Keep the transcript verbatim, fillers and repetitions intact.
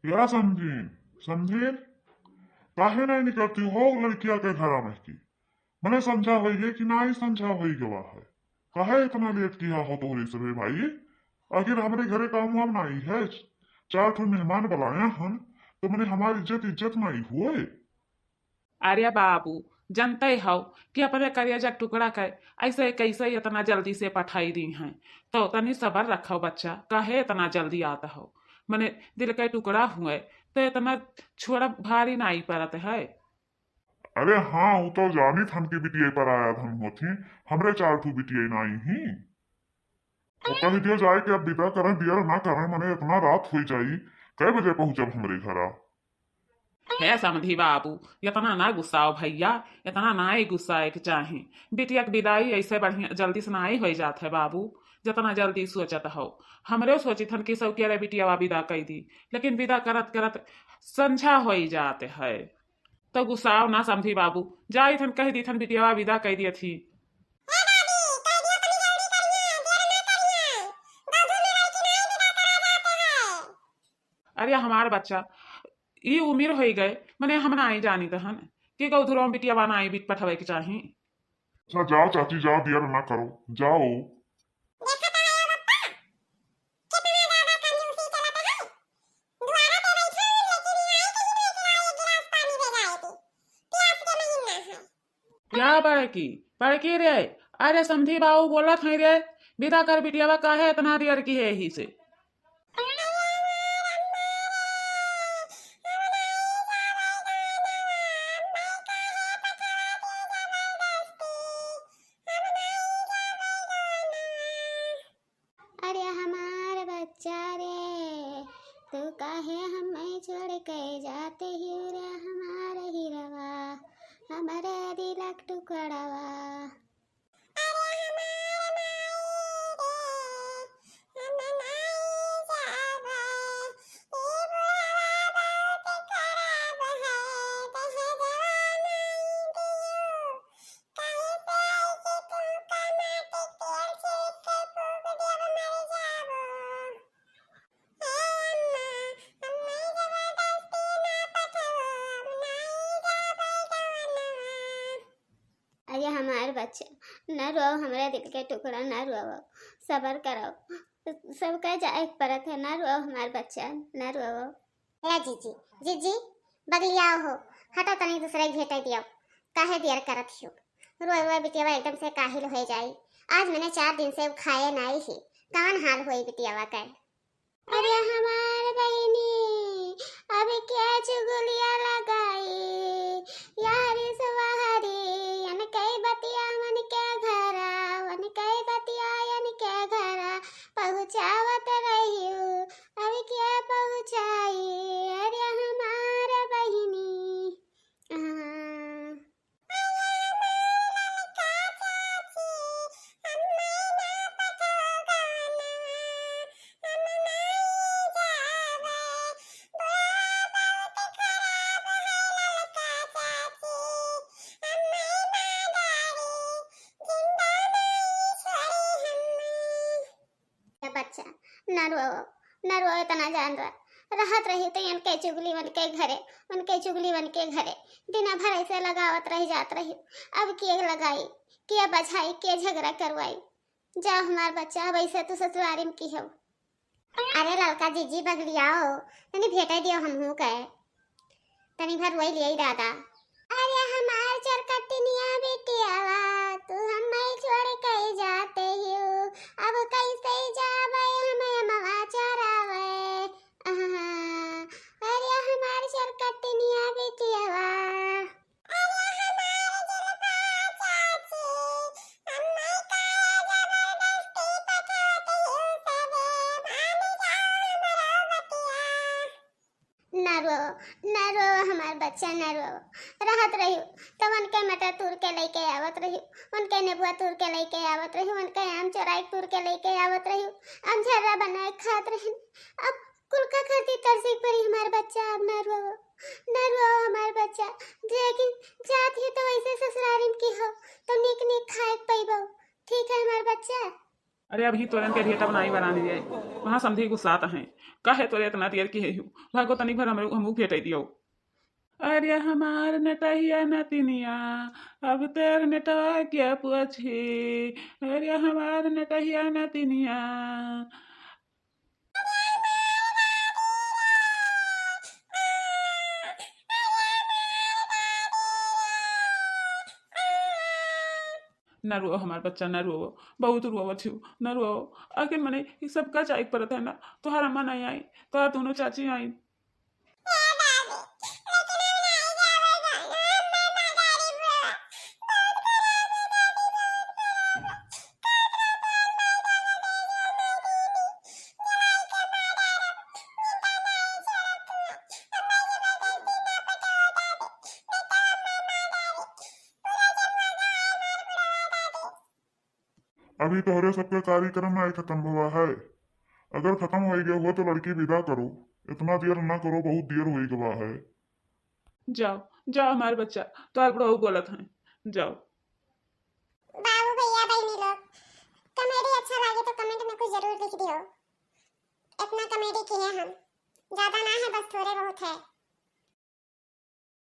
या समधी, समधी, काहे नाहीं निकरती हो लड़किया के घरा में की? मने संझा होई गए कि नाहीं संझा होई गवा है? काहे इतना लेट किया हो तोहरे सबे भाई? आखिर हमरे घरे काम वाम नाहीं है, चार ठो मेहमान बुलाया हन, तो मने हमार इज्जत, इज्जत नाहीं हुए। अरे बाबू, जनते हौ कि अपने करेजा टुकड़ा के ऐसे कैसे इतना जल्दी से पठाई दी हैं, तो तनी सबर रखो बच्चा, काहे इतना जल्दी आत हौ? मने दिल के टुकड़ा हुए तो इतना छोड़ा भारी नाहीं पड़त है। अरे हाँ, उ तो जानित हन कि बिटिया पर आया धन होती, हमरे चार ठो बिटिया नाहीं ही। तो कह दियो जाए कि अब विदा करें, देर ना करें, मने इतना रात होई जाई, कै बजे पहुँचब हमरे घरा? हे समधी बाबू, इतना ना गुस्साओ भैया, इतना ना ही गुस्साए के चाही। बिटिया के विदाई ऐसे बढ़िया जल्दी से ना ही होई जात है बाबू, जितना जल्दी सोचत हो। हमरे सोचित हन कि सौकिया रे बिटियावा विदा कई दी, लेकिन विदा करत करत संझा होई जात है। तो गुस्साओ ना समधी बाबू, जाइत हन कह दीथन बिटियावा विदा कई दियत ही। अरे हमार बच्चा, ई उमिर होई गए, मने हम नाई जानित हन कि गौधुरवा बिटियावा नाई बिट पठवे के चाही। अच्छा जाओ चाची, जाओ, देर ना करो, जाओ। देखा तो है पप्पा, कितना ज्यादा कंजूसी चलत है। दुआरा पे बैठा है, लेकिन ये आई कहीं नहीं कि लाई एक गिलास पानी दे जाए थी। प्यास के महीना है। क्या बड़की, बड़की रे, अरे समधी बाबू बोलत है रे, विदा कर बिटियावा, काहे इतना देर की है ही से। अरे हमार बच्चा रे, तू काहे हमें छोड़ के जाते ही रे हमार हिरवा, हमारे दिलक टुकड़वा। अरे हमार माई रे, हम नाई जाबे, ई बुढ़वा बहुत खराब है, दहेजवा नाई दियो। काहे से आई कि तुमका माटी तेल छिड़क के फूंक देब, मर जाबो। हे अम्मा, अम्मा जबरदस्ती ना पठवब, नाई जाबे गवनवा। अरे हमार बच्चा, न रोओ हमरा दिल के टुकड़ा, न रोओ, सबर करो, सबका जाए के परत है, न रोओ हमार बच्चा, न रोओ। ए जीजी, जीजी, बगलियाओ हो, हटो तनी दूसरे के भेटे दियो, काहे देर करत हियो? रोए रोए बिटियावा एकदम से काहिल होए जाई। आज मने चार दिन से उ खाए नाई ही, कवन हाल होई बिटियावा के? अरे हमार बहिनी, अब क्या चुगलिया लगाई? यारी सुवारी, अनकई बतिया मन के घरा, अनकई बतिया अनके घरा, पहुँचावत रहियो, अब क्या पहुँचाई? अरे हमार बहिनी। हाँ। ए बच्चा, न रोओ, न रोओ, इतना जान रहा। रहत रही तो इनके चुगली उनके घरे, उनके चुगली उनके घरे। दिना भर ऐसे लगावत रही जात रही। अब के लगाई, के बझाई, के झगड़ा करवाई? जाओ हमार बच्चा, अब ऐसे तू ससुरारी में की हो। अरे ललका जीजी बगलियाओ, तनी भेटे दियो हमहू के। तनी भर रोई लियाई दादा। अरे हमार चरकटनिया बिटियावा, तू हमें छोड़ के जाते हो, अब कैसे जावे हमें अमवा चरावे। आहा, अरे हमार चरकटनिया बिटियावा। अरे हमार जुल्फा चाची, हमें काहे जबरदस्ती पठाते हो सबे, मान जाओ हमरो बतिया। ना रो, ना रो हमार बच्चा, ना रो। रहत रही तो उनके मटर तूर के लेके आवत रही, उनके नेबुआ तूर के लेके आवत रही, उनके आम चोराई तूर के लेके आवत रही, आम झर्रा बनाए खात रही। अब कुल का खातिर तरसे पड़ी हमार बच्चा, अब ना रो, ना रो हमार बच्चा। लेकिन जात ही तो वैसे ससुरारी में की हो, तो निक निक खाए के पइबो। ठीक है हमार बच्चा। अरे अभी तोरन के भेटब नाई बरानी रे, वहाँ समधी गुस्सात हैं। काहे तोरे इतना देर की है हूँ? भागो तनी भर हमरे, हमहू भेटाई दियो। अरे हमार नेटहिया नतिनिया, अब तेर नेटवा क्या पूछी। अरे हमार नेटहिया नतिनिया। ना रोओ हमार बच्चा, ना रोओ, बहुत रोवत हूँ, ना रोओ। आखिर मने ई सब का जाए के परत है ना, तोहार अम्मा नहीं आई, तोहार दोनों चाची आई। अभी तोहरे सबके कार्यक्रम नहीं खत्म हुआ है। अगर खत्म हो गया हुआ तो लड़की विदा करो, इतना देर ना करो, बहुत देर हो गवा है। जाओ, जाओ हमारे बच्चा, तोहार बुढ़ऊ बोलत हैं, जाओ। बाबू भैया बहनी लोग, कॉमेडी अच्छा लगे तो कमेंट में कुछ जरूर लिख दियो। इतना कॉमेडी किए हम, ज्यादा ना है, बस थोड़े बहुत है।